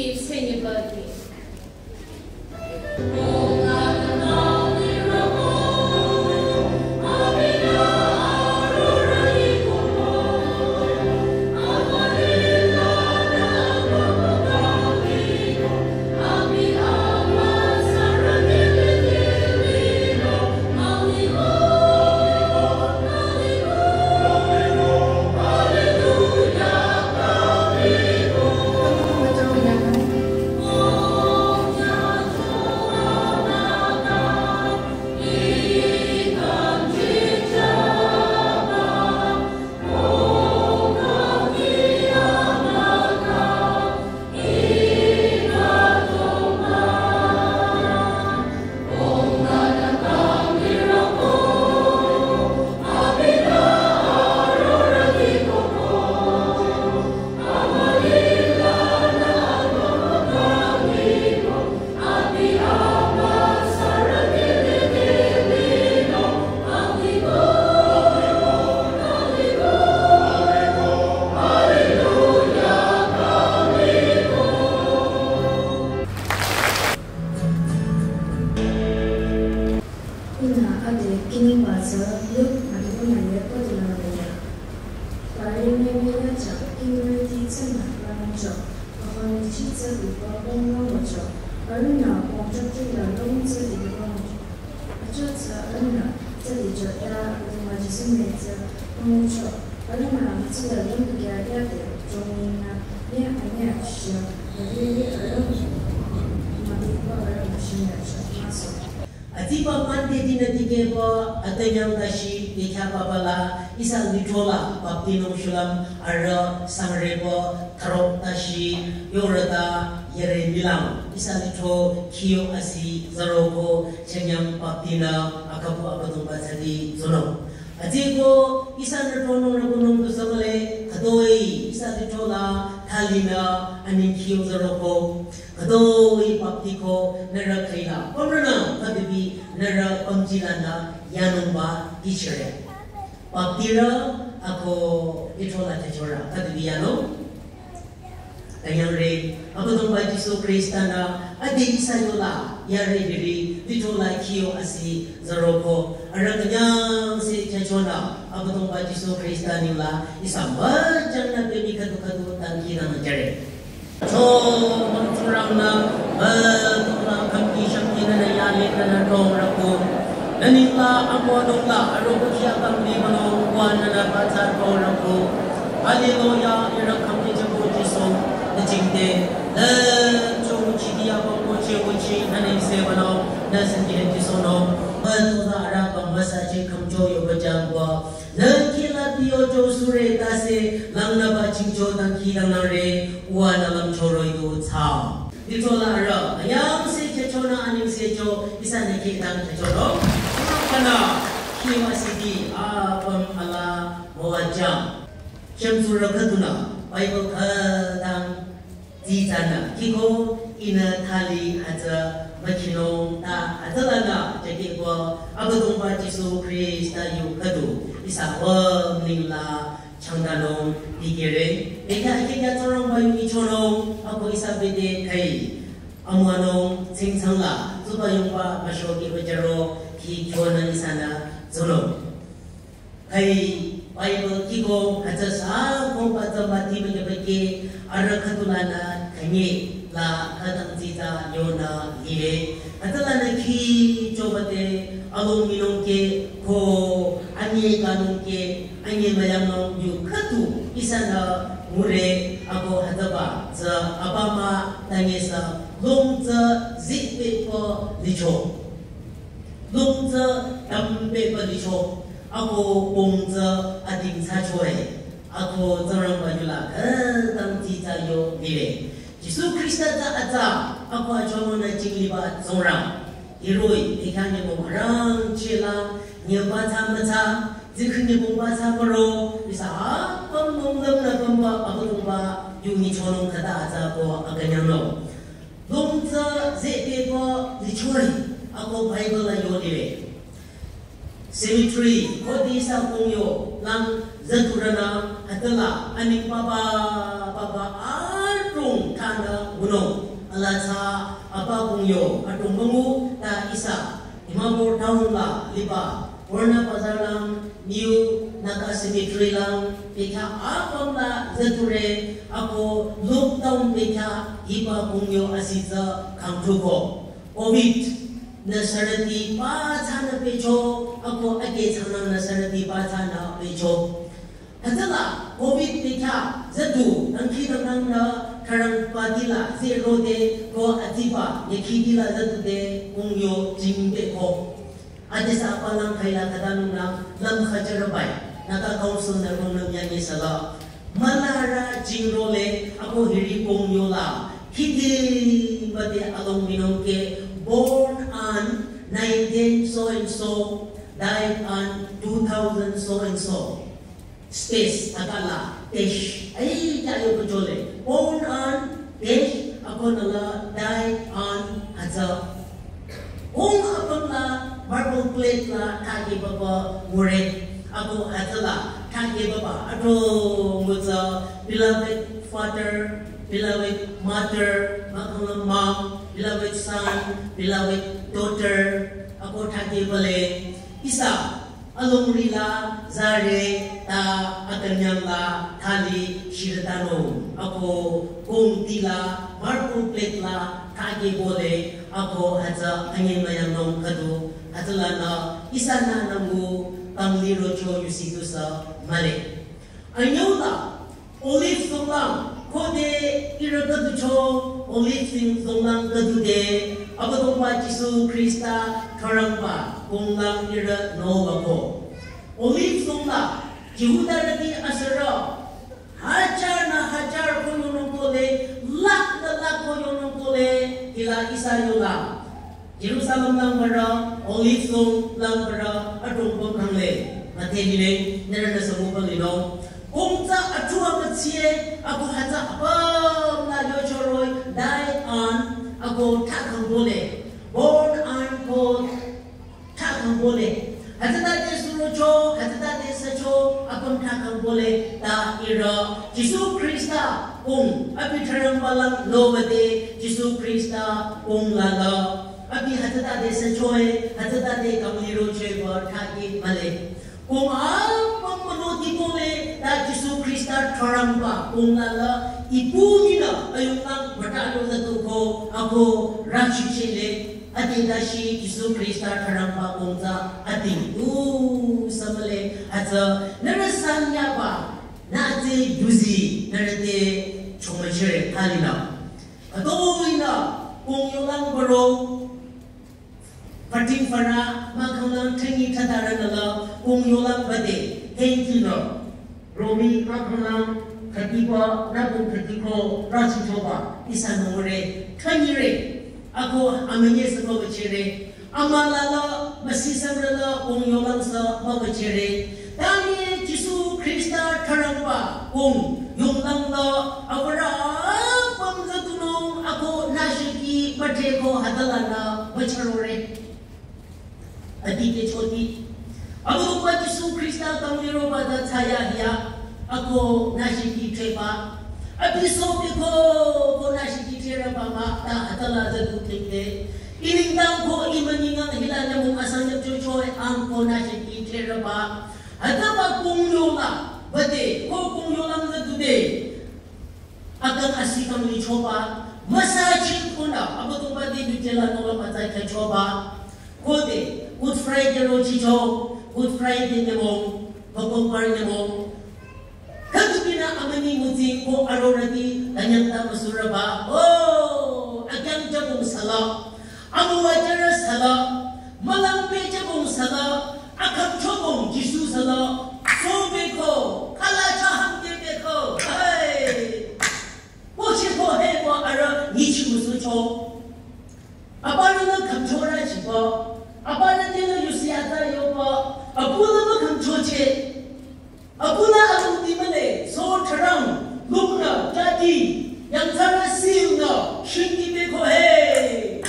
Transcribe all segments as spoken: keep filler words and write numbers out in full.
Seni bagi. Ihnü ade kinungba tsü Luk müdübü nü ye püdünü nüya. Pari meme yacha kinungti tsünü rancho, ahoni chi tsü biba bong rancho, arühnü bong chok chok la long tsü di bong. Acho tsü arühnü tsü di chok ya aduma Jisu me tsü bong cho, arühnü tsü la long kya ya de jong ni na, ne anya sha, ne arüh, müdübü arüh shin ya cha, maso. Atiba Monday dinü dikehba atünyang tashi bekhyah papa la ihsa lithro la baptinung shulüm arüh sangre pü tharo tashi yorüta yere milang ihsa lithro khiyo asi zaro ko chenyang baptinü akapu Abüdongba tsüdi tsunung. Atiko ihsa nü tronung rükunung tu samale khütoi ihsa lithro la thalinü aning khiyo zaro ko. Khütoi bapti ko nührü khaila pümrünü khübibi nührü pümjilanü yanungba ichire. Baptirü ako lithro la thechorü khübibi yanung. Kanyangre Abüdongba Jisu Khrista nü ade ihsa yola yare biri lithro la khiyo asi zaro ko arüh künyangse thechonü Abüdongba Jisu Khrista nila ihsa müjangnü pemi khüdu khüdu dangkhidangnang jüre. Cho mangtsurang nü, eh, tula kamki shamki nü nü yale nü nü tong raku. Nü ningla amo nungla aroku kia kambi mano wa nü nü bacha tong raku. Hallelujah, ira kamki chabu Jisu, nü jingte. Nü cho uchi dia bambo che uchi, nü nengse mano, nü singi Jisu no. Ba tula ara bamba sa jing kamcho yo bajang wa. Nü kila piyo jo sure tase langnaba chingcho dangkhidangnangre uwa nü lümchoroi du tsa. Lithro la arüh, ayangse khechonü aningse cho ihsa nü kidang khechonü. Kanü, khiwa sidi, apüm ala müwajang. Khyümtsurü khüdunü, Bible khütang Tsitsanü, kiko ihnü thali hütsü mükhinung ta hütsülanü, jekiko Abüdongba Jisu Khrista yu khüdu, ihsa wü ningla changdanung dikehre, eka eka Tsingrangba yu nyichonung, ako ihsa bete khai, amüwanung tsingtsangla, tsuba yungba masho kiba jaro, ki kyonü ihsanü tsunung. Khai Bible kiko hütsü sa ko ba tsü mati mükebeke arüh khüdulanü khanye la khütang tsitsa yonü lile. Hütsülanü khi chobate along minung ke ko anye kanung ke anye müyangnung yu khüdu ihsanü ngure ako hütsüba tsü apama tanye sa long tsü zipeko licho. Long tsü tampeko licho. Ako pong tsü ading thsachoe. Ako Tsingrangba yula khütang tsitsa yo lile. Jisu Khrista tsü atsa, ako achonü chingliba Tsingrang. Hiroh-i, ekha nyümong arangcheh la, nyümba tsü mütsa, zikhi nyümongba tsü müro, ihsa apüm nung lümnü pümba, Abüdongba yu nyichonung khüta atsa ko akünyangnung. Long tsü zipeko lichoi, ako Bible la yo lile. Cemetery, khode ihsa kongyo lang züdurünü hütsüla aning papa, papa adrong thanü Alatsa apa kongyo adrong bangu ta ihsa Dimapur town la liba Purana Bazar lang, New Naga Cemetery lang, bekhyah apüm la züdure, ako lockdown bekhyah hiba kongyo asitsü khangthuko. Covid nü sürüti pathsanü pehcho, ako ake thsanang nü sürüti pathsanü pehcho. Hütsüla Covid bekhyah züdu dangkhidangnangnü tharangpatila zerode ko atsiba yekhitila züdude kongyo jingdeko. Adesü apalang khaila khatanungnang lümkhüchürübai, Naga Council nü rungnüm yangi sala. Malara jingrole ako hiri kongyola. Hidi bade along minongke born on nineteen so and so, died on two thousand so and so. Space, akala, dash. Ai, kya yo kachole. Born on, dash, ako nala, died on, hütsü. Kong apüm la, marble plate la, thake baba, ngure. Ako hütsüla, thake baba, adrong ngutsü, beloved father, beloved mother, mahkhang la mom, beloved son, beloved daughter, ako thake bale. Ihsa, alongri la, zare, ta, akünyang la, thali, shiratanung, ako, kongti la, marble plate la, thake bole, ako, hütsü, anyeng mayangnung khüdu, hütsülanü, ihsanü nüngu, kangli rocho yusi tusü, male. Anyüla, Olive zonglang, khode ihrü khüducho, Olive zing zonglang khüdude, Abüdongba Jisu Khrista tharangba konglang ihrü nowako. Olive zonglang, Jihudarüti asürü, hajar nü hajar ko yonung kole, lakh nü lakh ko yonung kole, hila ihsa yola. Jerusalem lang bara, Olive zong lang bara, adrong pang khangle, mate hile, nührünü süngu panglinung. Kongtsü athrua mütsie, ako hütsü apüm la yochoroi, died on, ako thakhang bole, born on ko thakhang bole. Hütsütade surocho, hütsütade sücho, apüm thakhang bole, ta ihrü, Jisu Khrista, kong, abi tharangba lang lobade, Jisu Khrista, kong lala. Abi hütsütade süchoe, hütsütade kamliro choe ba thake male. Kong apüm mano dikole, ta Jisu Khrista tharangba, kong lala, ipu mina, ayunglang, matalo zatuko, ako, rachichele, ade dashi, Jisu Khrista tharangba, kongtsü, ade, u, samale, hütsü, nührü sanyaba, nüte yuzi, nührü te, chomachere, halila. Ato ina, kong yolang baro, Pating para, mahkhang lang thengi thatara nala, kong yolang bade, thank you, Lord. Romi mahkhang lang, khatiba, nabung khatiko, rachichoba, ihsa nore, thanyire, ako, amenye sano bachere, amalala, masisamrala, kong yolang sa, mabachere, Tanye Jisu Khrista tharangba kong yonglang la, awara apüm zatunung ako nashiki mate ko hütsülanü macharore. Adi ke choti. Abüdongba Jisu Khrista kamliroba ta chaya hiya, ako nashiki theba. Abi sobe ko, ko nashiki theraba ma, ta hütsüla zatu thekde. Iningdang ko imaningang hila nyamung asang nyap chochoi ang ko nashiki theraba. Hütsüba kong yola, bade, ko kong yolang zatude. Akang asi kamlichoba, masachi kona, Abüdongba te yujela nola matsai khachoba. Khode, Good Friday rochicho, Good Friday nyamung, Pokong par nyamung. Khüdu bina amani mutsing ko arorati, tanyang ta masuraba. Oh, akyang jabung sala. Amuwa jara sala, malang pejabong sala, akham chobong Jisu sala, so beko, kala chaham ke beko, hai. Ko che ko he ko ara nyichi musu cho. Abana na kham chora chi ko. Abana te na yusi ata yo ko. Abuna ma kham cho che. Abuna alung ti male, so tharang, lungna, jadi, yang tara sil na, shinti beko he.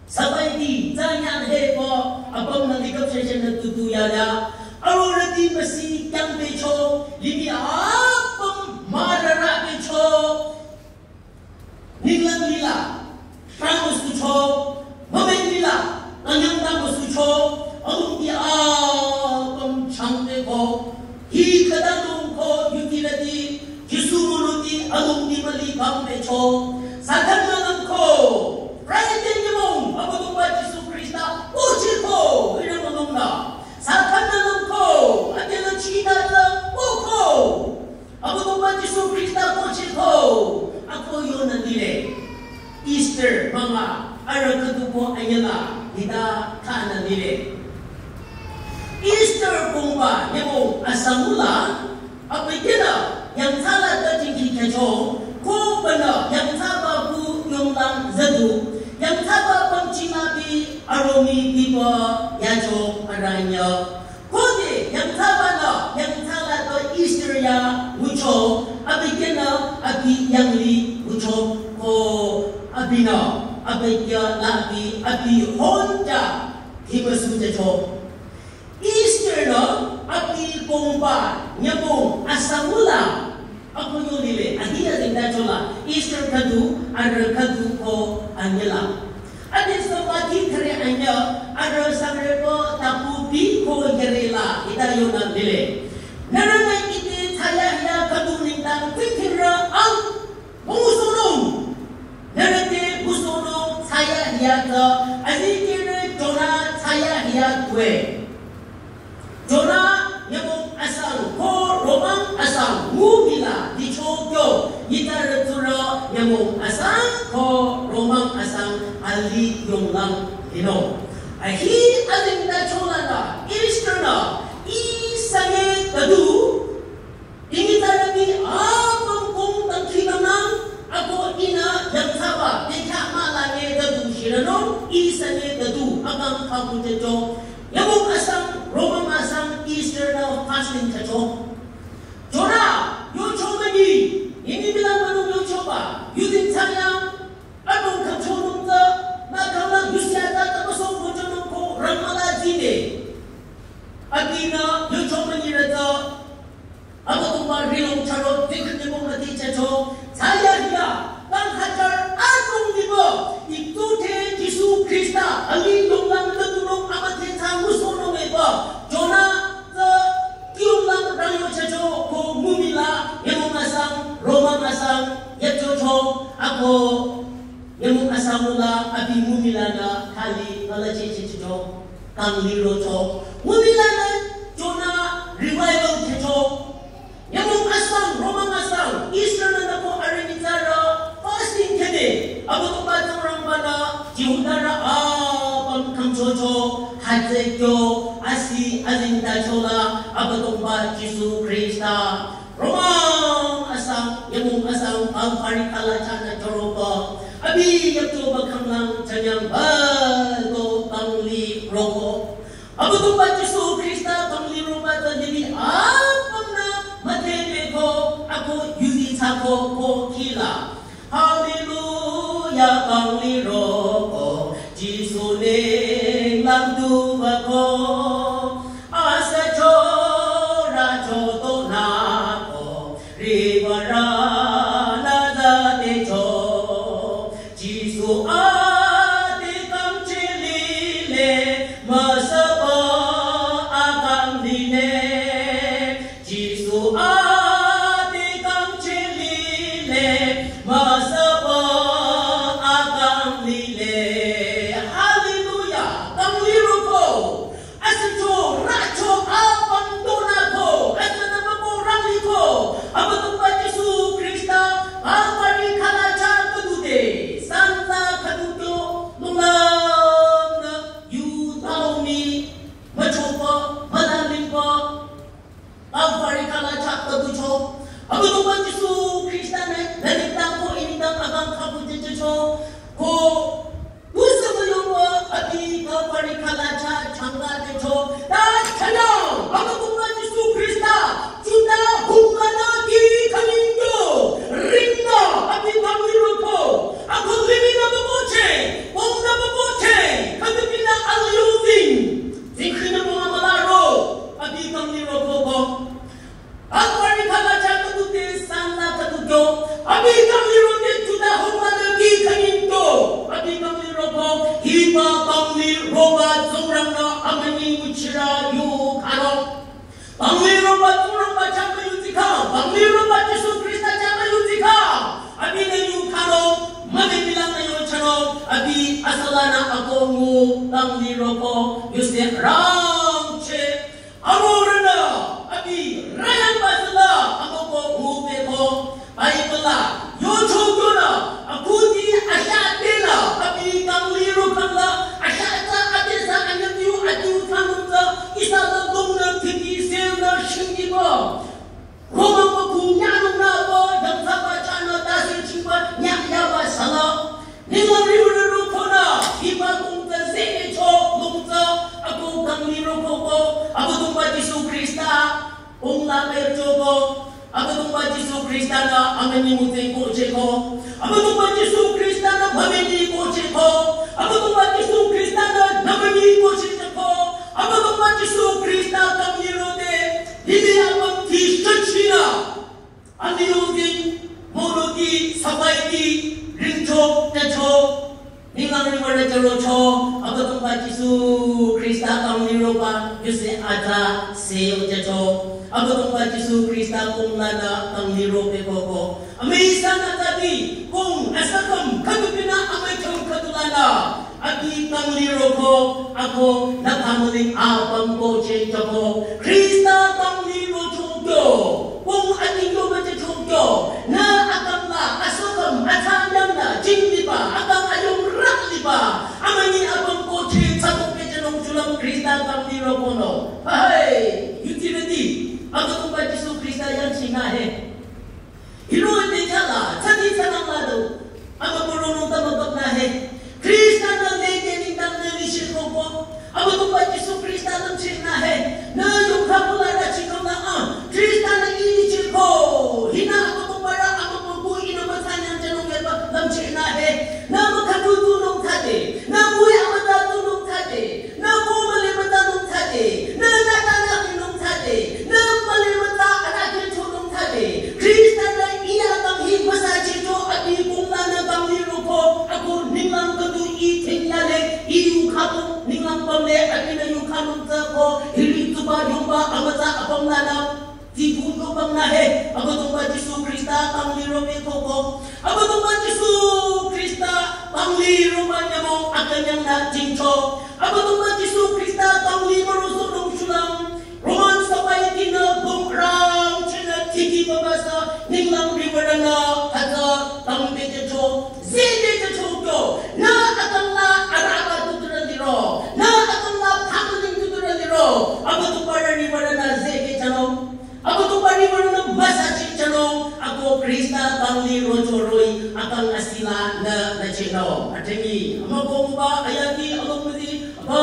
Sabai di, zanyang he ko, apam na likap sheshe na tutu ya ya. Arora di masi kyang becho, limi apam marara becho. Ni Lila, Frango sucho, Mabel Lila, Kanyang Tango sucho, Alung di apam changte ko, Hi khüta lung ko yuti lati, Jisu muluti alung di mali kang pecho. Satan malang ko, Friday nyamong, Abüdongba Jisu Krista, kochi ko, ina malong na. Satan malang ko, atela chita la, ko ko. Abüdongba Jisu Krista kochi ko, ako yona lile. Easter mama, ara khüdu ko anyala, hita khana lile. Easter kongba, yebo asamula, apekela, yangthsala ta jingki khecho, ko bana, yangthsaba ku yonglang zadu, yangthsaba pangchima bi, aromi biba, yacho, aranya. Kode, yangthsaba na, yangthsala ta Easter ya, wucho, apekela, api yangli, wucho, ko, apina, apekela, api, api, honja, hiba su jacho. Easter nü abi kongba nyümong asamula ako yo lile, adia zengda chola Easter khüdu, arü khüdu ko anyüla. Ade so mati thare anya, arü sangre ko tapu bi ko yerela, ita yonü lile. Nührünü ite thaya hiya khüdu nengdang, kuikinra ang Musono, nührü te musono thsaya hiya tsü, azikirü Jona thsaya hiya tue. Jona nyümong asang ko romang asang ngumila dicho kyo, yitarü tsurü nyümong asang ko romang asang ali yonglang lino. Ahi azengda chola la, Easter nü, i sange tadu, Imi tarami apüm kong tangki tanang, ako ina yangthsaba, dekha ma la ne dadu shirano, isa ne dadu, akang kaku techo. Yamong asang, romang asang, Easter nü fasting techo. Jona, yocho mani, imi bilang manung yocho ba, yudin tanya, atong kacho nung ta, ma kama yusya ta, ta masong kocho nung ko, ramala jine. Atina, yocho mani rata, Abüdongba rilong charo, dikh nyümong ati chacho, thsaya hiya, tang hajar atong nibo, itute Jisu Krista, ali yonglang tetunong amate thsa musono meba, Jona, tsü, kiyonglang rangyo chacho, ko ngumila, nyümong asang, romang asang, yachocho, ako, nyümong asang mula, abi ngumila nü, kali, kala chechecho, kangli rocho, ngumila nü, Jona, revival techo, Nyümong asang, romang asang, Israel nü ko aremi tsara, fasting kene, Abüdongba Tsingrangba nü, Jihudarü apüm kangchocho, hütsü kyo, asi, azengda chola, Abüdongba Jisu Krista. Romang asang, nyümong asang, Kalvari kala chanü choroba, abi yapchoba khanglang, chanyang ba, to, kangli, roko. Abüdongba Jisu Krista kangli roba ta libi apümnü müdhebe ko ako yuzi thsako ko kila. Hallelujah, kangli roko Jisu nenglang duba ko. Asa chora choto nako ribara na dade cho. Jisu ati kangchilile, masaba akang lile. Jisu ati kangchilile, masaba akang lile. Hallelujah. Kangli roko. Asücho, racho, apüm donako, asünü mako rangliko, Abüdongba Jisu Krista, Kalvari kala cha khüdute, santa khüdukyo, lungnü, yu taomi, machopa, madalimpa, Kalvari kala cha khüducho, Abüdongba Jisu Krista ne, nalitako initang akang kapu jejecho, ko, Usa mülungwa abi Kalvari kala cha changa techo. Ta chanyang, Abüdongba Jisu Krista, Juda hungana ki khamingyo, ringna abi kangli roko, ako limina boboche, bongna boboche, khadipina alyuzing, zikhrina bonga malaro, abi kangli roko ko. Kalvari kala cha khüdute santa khüdukyo. Abi kangli rote Juda hungana ki Asalanü ako ngu kang liroko yuse rangche. Arorünü abi rayang basala amoko ngu peko. Bible la yocho kyonü akuti asha tela abi kang lirokangla asha ta atesa anyamyu atu thanungza isa la dongnü tiki seunü shingiba. Roma ko kunya nung na ko yang sa ba cha na ta si chi ba nya ya ba sa la. Ni la ri ri ru ko na, hi ba kung ta se e cho, kung ta, ako kang ni ru ko ko, ako tung ba Jisu Krista, kung la me cho ko, ako tung ba Jisu Krista na, ame ni mu te ko che ko, ako tung ba Jisu Krista na, mame ni ko che ko, ako tung ba Jisu Krista na, name ni ko che ko, ako tung ba Jisu Krista kang ni ru te, Hili apüm ti shachina. Ani yudin, mono ti, sabai ti, ringcho, techo. Ningang ri wara charo cho, Abüdongba Jisu Krista kang liro ba, yuse aza, se yo techo. Abüdongba Jisu Krista kung lana kang liro pe koko. Amüi san atati, kung asakam, khüdu pina, amüi chong khüdu lana. Abi kang liroko, ako, na family apüm ko che choko. Krista kang liro chokyo. Kung ating yo ma che chokyo. Na akang la, asokam, atanyang na, jing liba, akang ayong rak liba. Amani apüm ko che, chako pe che nung chulam Krista kang liroko no. Hai, yuti redi. Ako tumba Jisu Krista yang china he. Hiro ete chala, tsati tsanang la do. Ama puro nung tama kap na he. Krista na le ke ning tang na li shi ko ko. Ama tumba Jisu Krista nam chi na he. Na yung kha pula ra chi ko na a. Krista na i chi ko. Hina ama tumba ra ama tumbu ina ma tsa nyang cha nung ye ba nam chi na he. Na ma kha tu tu nung tha de. Na mui ama ta tu nung tha de. Na ko male mata nung thade, na na ta na ki nung thade, na male mata ana ki cho nung thade. Krista na iya kang hi masa chi cho abi kung na na kang ni ro ko, ako ninglang kadu i thing ya le, i yu kha ko, ninglang pam le, abi na yu kha nung tsa ko, hili tsuba yungba amasa apam na na. Ti gu yo bang na he, Abüdongba Jisu Krista kang liro pe koko. Abüdongba Jisu Krista kang liro ba nyamo akanyang na jingcho. Abüdongba Jisu Krista kang liro so dong shulang. Roman sabai tina bong rang chena tiki babasa ninglang riwarana haza kang pe jecho. Zende jecho kyo. Na akang la araba tuturan liro. Na akang la pangling tuturan liro. Abüdongba riwarana zende jalo. Ako tu pari manu na masa chi chano, ako Krista kang liro choroi, akang asila na na chino. Atemi, ama ko ba ayati, ako mudi, ba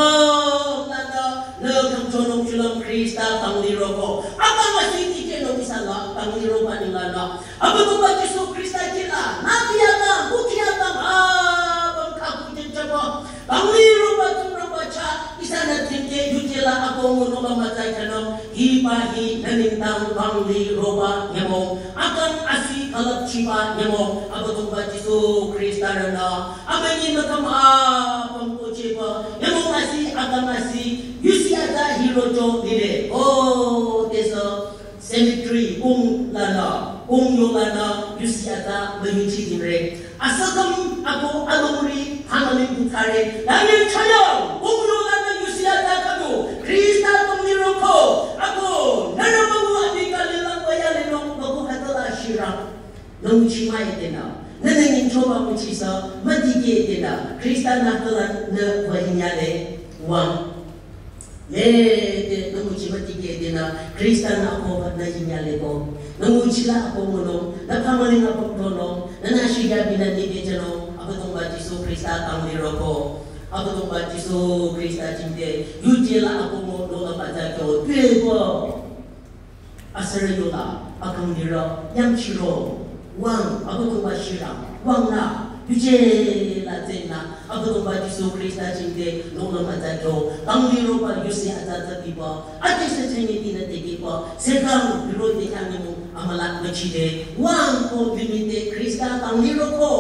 na na, na kang chonong chulam Krista kang liro ko. Akang asi ti chino isala, kang liro pa ningana. Ako tu ba Jisu Krista chila, na biya kang, bukia kang, ah, bang kaku jen chapa. Kang liro ba tung rang ba cha, isa na tinte yuje la ako mo no ba ma tsai chano, hi ba hi na ning tang kang liro ba nyamo, akang asi kalap chi ba nyamo, Abüdongba Jisu Krista rana, amüi ni na kam a, pang ko che ba, nyamo asi, akang asi, yusi ata hiro cho lile, oh, teso, Cemetery, kung lana, kung yo lana, yusi ata, mayuchi dinre. Asakam, ako, alongri, hamaling butare. Daniel chayang, kung yo lana, yusi ata kado. Krista kang liro ko. Ako, nana mamu abika lelang waya lenong, mamu hatala shira. Nung chima etena. Nana nginchoba muchisa, madike etena. Krista na kala na wahinyale. Wang. Le te, na nguchi matike te na, Krista na ako na yinya le ko. Na nguchi la ako mono, na pamali na poktono, na na shiga bina ni ke chano, Abüdongba Jisu Krista kang liro ko. Abüdongba Jisu Krista jingte, yuje la ako mo, no la pata kyo, tue ko. Asara yola, akang liro, yang chiro, wang, Abüdongba shira, wang na, yuje la zen na, Abüdongba Jisu Krista jingte, nongnang atsa kyo, kang liro ba yusi atsa atsa biba, ati se chenge tina teki ba, sekang liro te kang nemo, amala machide, wang ko limite Krista kang liro ko,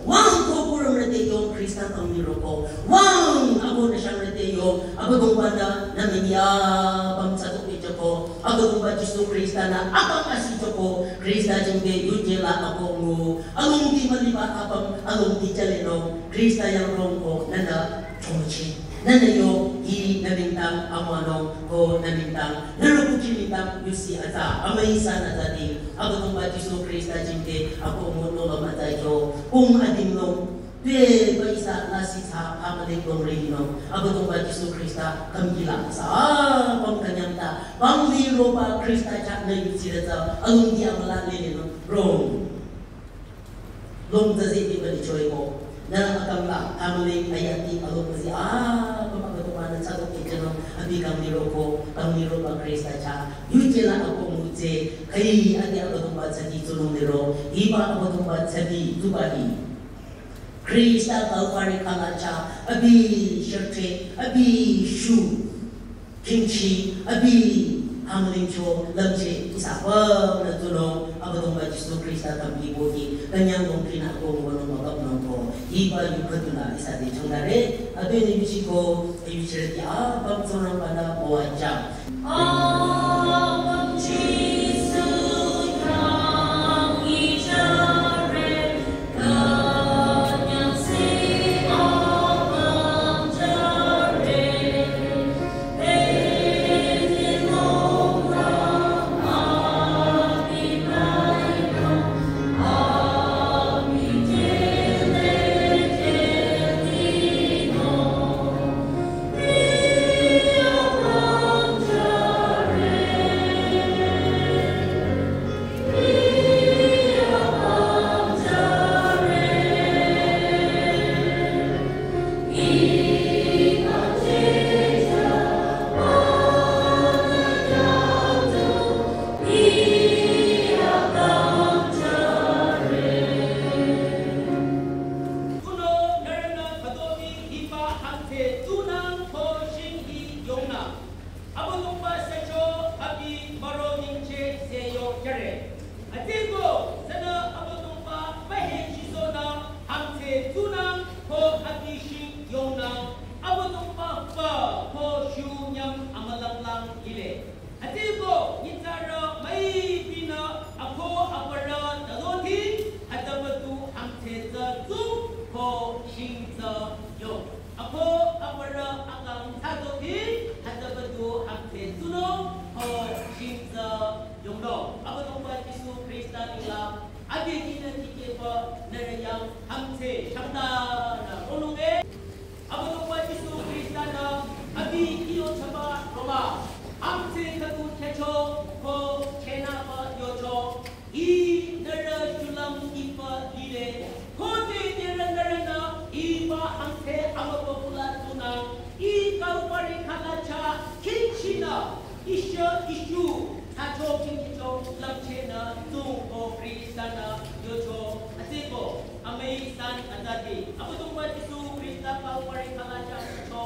wang ko kurang rete yo Krista kang liro ko, wang ako nashang rete yo, Abüdongba na, naminya, bang satu ke chako, Abüdongba Jisu Khrista-nü akang asi joko Khrista jingte yuje la akoh ngu. Alongdi müliba apüm alongdi jülenung Khrista yang rong ko nünü chongchi. Nünü yo hi nü nengdang amüwanung ko nü nengdang nührü kukhi nengdang yusi atsa amüi san atsati. Abüdongba Jisu Khrista jingte akoh ngu nohlüm atsa kyo kung adingnung. Tue ba ihsa lasih sa pamüling dong rehinung. Abüdongba Jisu Khrista kangkila sa apüm künyang ta bang liroba Khrista chah nü yusi atsa alongdi amüla lelenung rong. Longtsü zeh diba lichoe ko. Nü akang la pamüling ayati alongzi apüm Abüdongba-nü thsadokeh jünung abi kang liroko kang liroba Khrista chah yuje la akoh ngu tsü kai ade Abüdongba thsadi tsunung liro hiba Abüdongba thsadi tsuba hi. Khrista Kalvari khala chah abi shirte abi shu khingchi abi hamlingcho lümche ihsa apümnü tsunung Abüdongba Jisu Khrista kangki bohi künyang dong khinü akoh ngu nung müküpnung ko hiba yu khüdula ihsa te changdare abinü yuchiko ayuchirüti apüm Tsingrangba-nü müwajang. Tunüo nührünü khütoi hiba hangtse tsunang ko shing hi yongnü. Abüdongba sücho abi müro ningcheh se yo jüre. Hütsüeko sünü Abüdongba mühe chisonü hangtse tsunang ko abi shing yongnü. Abüdongba pü ko shunyang amülanglang lile. Hütsüeko nyitsarü müipinü akoh aparü tazoti hütsübadu hangtse tsü tsung ko shing tsü yong. Akoh aparü akang thsadoti hütsübadu hangtse tsunung ko shing tsü yongnung. Abüdongba Jisu Khrista nengla abi kinü tikehba nührü yang hangtse shangtanü ronung e. Abüdongba Jisu Khrista-nü abi kiyo chaba roba hangtse khüdu khyücho ko chenaba yocho. Hi nührü shulüm ipü lile. Khode nührü nührünü hiba hangtse amübükuh la tsunang. Hi Kalvari khala chah khingchinü ishü ishu thsacho khingchicho lümchehnü tsung ko Khrista-nü yocho. Hütsüeko amüi san atsati Abüdongba Jisu Khrista Kalvari khala chah cho.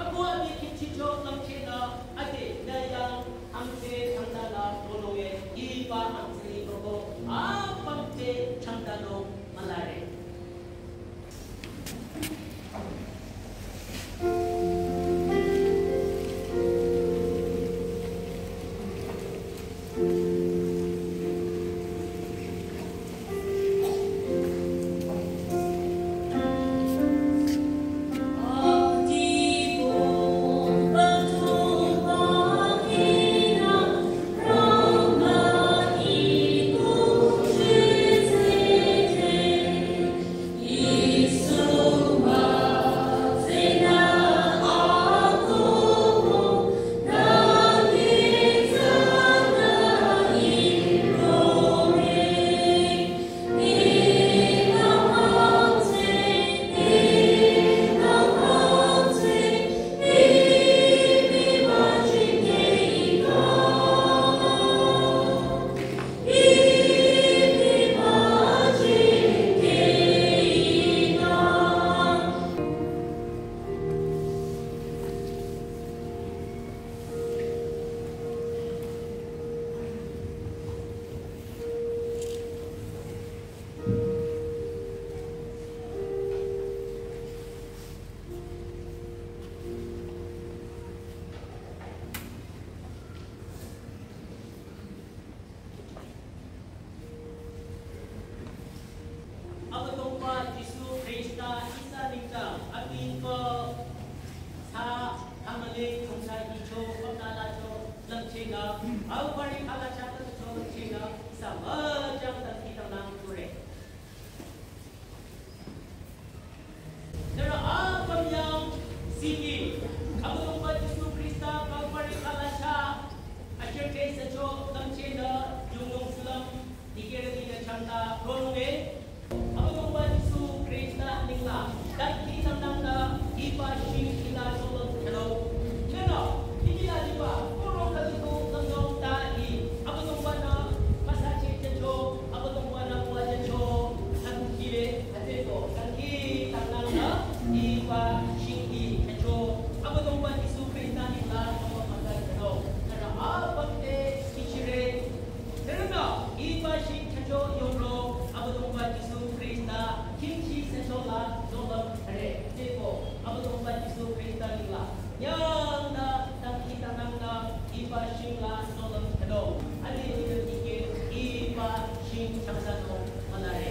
Akoh abi khingchicho lümchehnü ade nü yang hangtse changtala ronung e hiba hangtse roko apüm te changtanung mülare. Kalvari khala chah tücho lümchehnü ihsa müjang dangkhidangnang jüre. Nührü apüm yang singki, Abüdongba Jisu Khrista Kalvari khala chah ashirte sücho lümchehnü yongnung shulüm dikehrütinü changta ronunge. Abüdongba Jisu Khrista nengla dangkhidangnangnü hiba shing hila sholüm khüdu. Nühnü, ikila liba, koro khüdu tu lümlong ta i, Abüdongba-nü müsa chehcho, Abüdongba-nü müwajücho, dangkhile, hütsüko, dangkhidangnangnü hiba shing hi chehcho, Abüdongba Jisu Khrista nengla sholüm müsa khüdu. Nührü apüm te ichire, Nührünü hiba shing chehcho yoro, Abüdongba Jisu Khrista khingchi sücho la sholüm thsare. Hütsüko Abüdongba Jisu Khrista nengla yangnü dangkhidangnangnü hiba shing la sholüm khüdu. Ani nührü tikeh hiba shing changsanung mülare.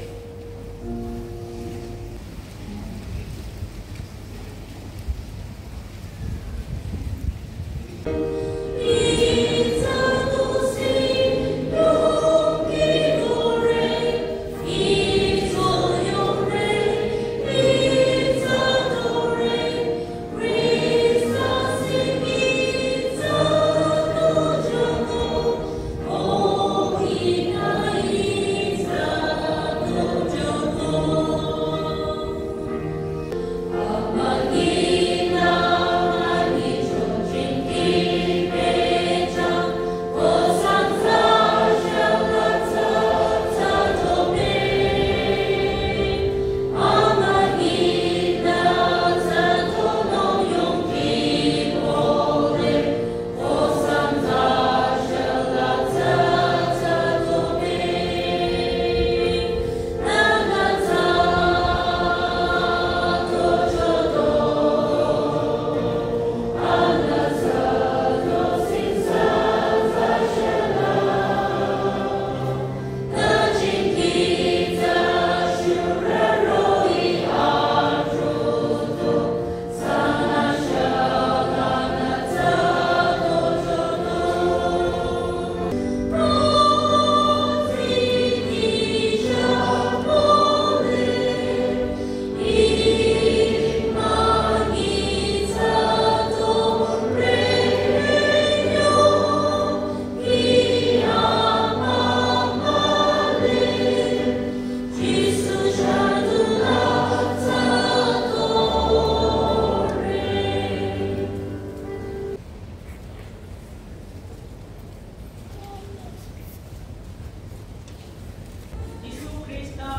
Jisu Khrista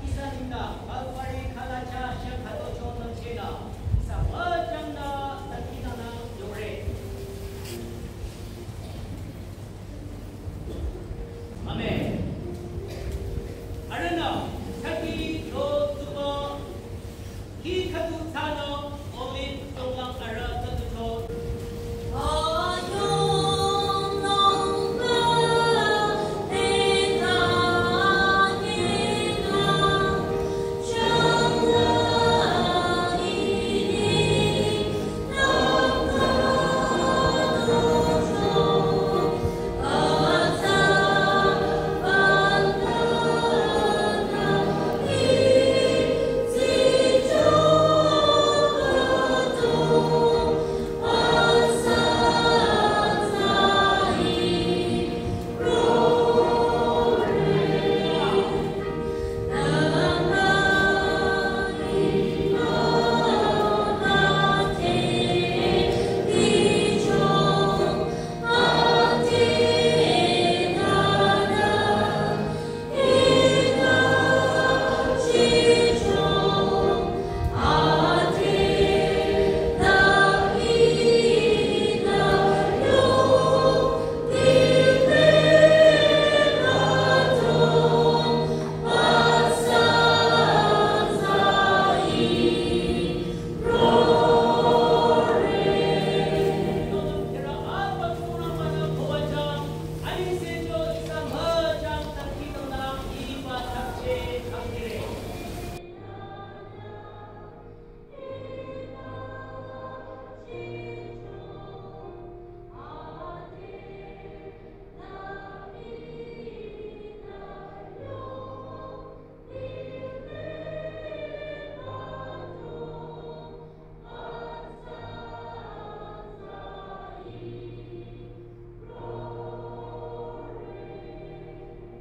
ihsa nengla Kalvari khala chah shang khüdu cho lümchehnü ihsa müjangnü dangkhidangnang yore. Amen. Arühnü, thaki lo tsuba, hi khüdu thsanü